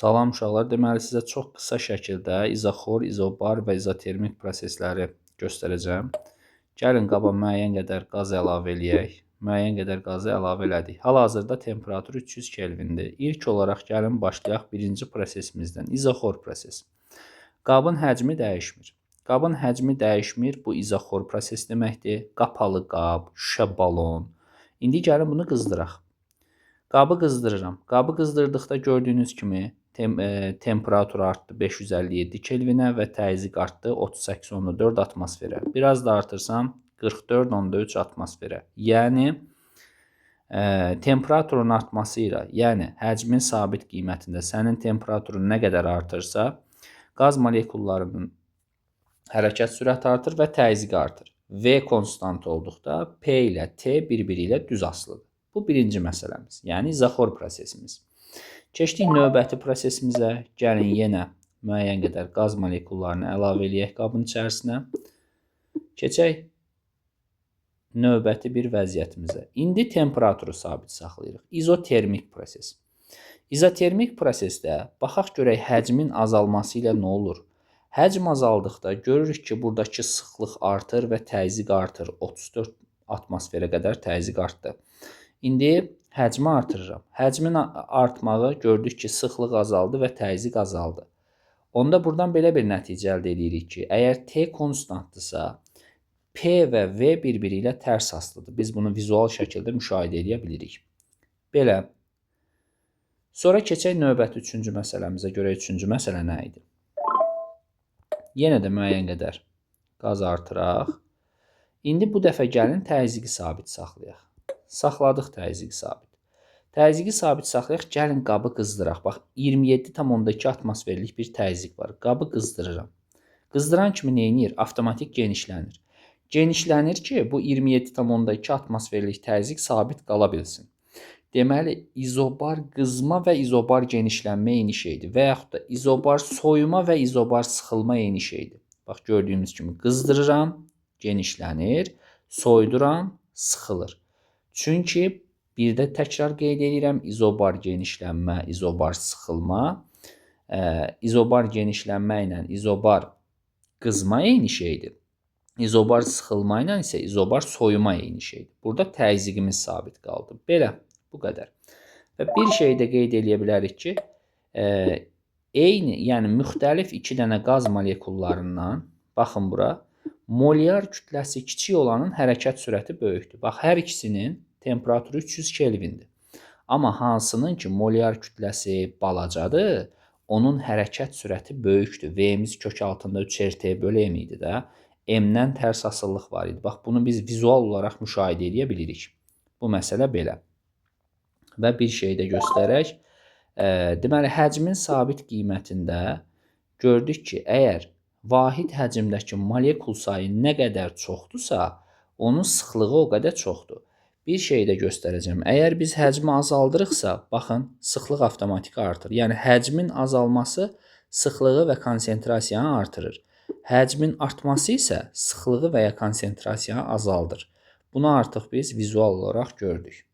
Salam uşaqlar, deməli sizə çox qısa şəkildə izoxor, izobar və izotermik prosesləri göstərəcəm. Gəlin qaba müəyyən qədər qaz əlavə eləyək. Müəyyən qədər qazı əlavə elədik. Hal-hazırda temperatur 300 Kelvindir. İlk olaraq gəlin başlayaq birinci prosesimizdən, izoxor proses. Qabın həcmi dəyişmir. Qabın həcmi dəyişmir, bu izoxor proses deməkdir. Qapalı qab, şüşə balon. İndi gəlin bunu qızdıraq. Qabı qızdırıram. Qabı qızdırdıqda gördüyünüz kimi temperatur artdı 557 Kelvinə və təzyiq artdı 38,4 atmosferə. Biraz da artırsam 44,3 atmosferə. Yəni temperaturun artması ilə, yəni həcmin sabit qiymətində sənin temperaturun nə qədər artırsa, qaz molekullarının hərəkət sürəti artır və təzyiq artır. V konstant olduqda P ilə T bir-biri ilə düz asılıdır. Bu birinci məsələmiz, yəni izoxor prosesimiz. Keçdik növbəti prosesimizə. Gəlin yenə müəyyən qədər qaz molekullarını əlavə eləyək qabın içərisinə. Keçək növbəti bir vəziyyətimizə. İndi temperaturu sabit saxlayırıq. İzotermik proses. İzotermik prosesdə baxaq görək həcmin azalması ilə nə olur? Həcm azaldıqda görürük ki, buradakı sıxlıq artır və təzyiq artır. 34 atmosferə qədər təzyiq artdı. İndi həcmi artırıram. Həcmin artmağı gördük ki, sıxlıq azaldı və təzyiq azaldı. Onda buradan belə bir nəticə əldə edirik ki, əgər T konstantdırsa, P və V bir-biri ilə tərs asılıdır. Biz bunu vizual şəkildə müşahidə edə bilirik. Belə. Sonra keçək növbəti üçüncü məsələmizə. Görək üçüncü məsələ nə idi? Yenə də müəyyən qədər qaz artıraq. İndi bu dəfə gəlin təzyiqi sabit saxlayaq. Saxladıq təzyiqi sabit. Təzyiqi sabit saxlayaq, gəlin qabı qızdıraq. Bax, 27,2 atmosferlik bir təzyiq var. Qabı qızdırıram. Qızdıran kimi nə edir? Avtomatik genişlənir. Genişlənir ki, bu 27,2 atmosferlik təzyiq sabit qala bilsin. Deməli, izobar qızma və izobar genişlənmə eyni şeydir. Və yaxud da izobar soyuma və izobar sıxılma eyni şeydir. Bax, gördüyümüz kimi qızdırıram, genişlənir, soyuduram, sıxılır. Çünki bir də təkrar qeyd edirəm, izobar genişlənmə, izobar sıxılma, izobar genişlənmə ilə izobar qızma eyni şeydir. İzobar sıxılma ilə isə izobar soyuma eyni şeydir. Burada təzyiqimiz sabit qaldı. Belə, bu qədər. Və bir şey də qeyd eləyə bilərik ki, eyni, yəni müxtəlif iki dənə qaz molekullarından, baxın bura, molyar kütləsi kiçik olanın hərəkət sürəti böyükdür. Bax, hər ikisinin temperaturu 300 Kelvindir. Amma hansının ki molyar kütləsi balacadır, onun hərəkət sürəti böyükdür. V-miz kök altında 3 RT bölü M idi də. M-dən tərs asıllıq var idi. Bax, bunu biz vizual olaraq müşahidə edə bilirik. Bu məsələ belə. Və bir şey də göstərək. Deməli, həcmin sabit qiymətində gördük ki, əgər vahid həcmdəki molekul sayı nə qədər çoxdursa, onun sıxlığı o qədər çoxdur. Bir şey də göstərəcəm. Əgər biz həcmi azaldırıqsa, baxın, sıxlıq avtomatik artır. Yəni, həcmin azalması sıxlığı və konsentrasiyanı artırır. Həcmin artması isə sıxlığı və ya konsentrasiyanı azaldır. Bunu artıq biz vizual olaraq gördük.